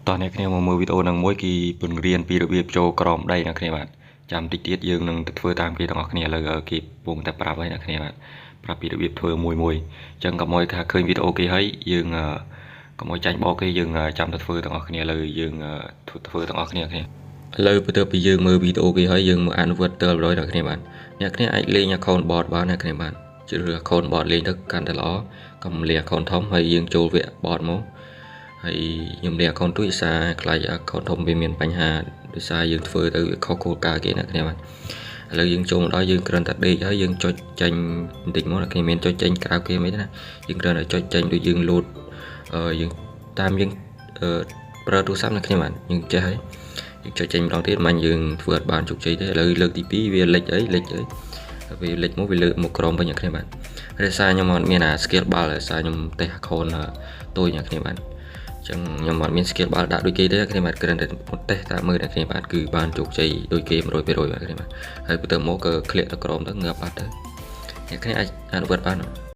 តោះអ្នកគ្នាមកមើលវីដេអូហ្នឹងមួយគេពង្រៀនពីរបៀបចូលក្រោមដីអ្នកគ្នាបាទចាំតិចទៀតយើងនឹងទៅធ្វើតាមគេទាំងអស់គ្នាឥឡូវគេកំពុងតែប្រាប់ហើយអ្នកគ្នាបាទប្រាប់ពីរបៀបធ្វើមួយមួយអញ្ចឹងកុំឲ្យថាឃើញវីដេអូគេហើយយើងកុំឲ្យចាញ់បោកគេយើងចាំតែធ្វើទាំងអស់គ្នាឥឡូវយើងធ្វើធ្វើទាំងអស់គ្នាគ្នាឥឡូវបន្ទាប់ពីយើងមើលវីដេអូគេហើយយើងមកអនុវត្តទៅដល់អ្នកគ្នាបាទអ្នកគ្នាអាចលេង account bot បានអ្នកគ្នាបាទជ្រើសរើស account bot លេងទៅកាន់តែល្អកុំលេង account ធំហើយយើងចូលវគ្គ bot មកហើយខ្ញុំលេង account ទូចដោយសារខ្លាច account ធំវាមានបញ្ហាដោយសារយើងធ្វើទៅវាខុសគោលការណ៍គេអ្នកគ្នាបាទឥឡូវយើងចូលមកដល់យើងគ្រាន់តែដេកហើយយើងចុចចេញបន្តិចមកអ្នកគ្នាមានចុចចេញក្រៅគេមិនទេណាយើងគ្រាន់តែចុចចេញដូចយើងលោតយើងតាមយើងប្រើទូរស័ព្ទអ្នកគ្នាបាទយើងចេះហើយយើងចុចចេញម្ដងទៀតមិនយើងធ្វើអត់បានជោគជ័យទេឥឡូវលើកទី2វាលិចអីលិចអីវាលិចមកវាលើកមកក្រោមវិញអ្នកគ្នាបាទដោយសារខ្ញុំអត់មានអា skill បាល់ដោយសារខ្ញុំតេស្ត account តូចអ្នកគ្នាបាទចឹងខ្ញុំអត់មាន skill បាល់ដាក់ដូចគេទេគ្នាបាទគ្រាន់តែតេស្តតាមមើលអ្នកគ្នាបាទគឺបានជោគជ័យដូចគេ100%បាទគ្នាបាទហើយទៅមកក៏ធ្លាក់ទៅក្រោមទៅងាប់បាត់ទៅអ្នកគ្នាអាចអនុវត្តបាន។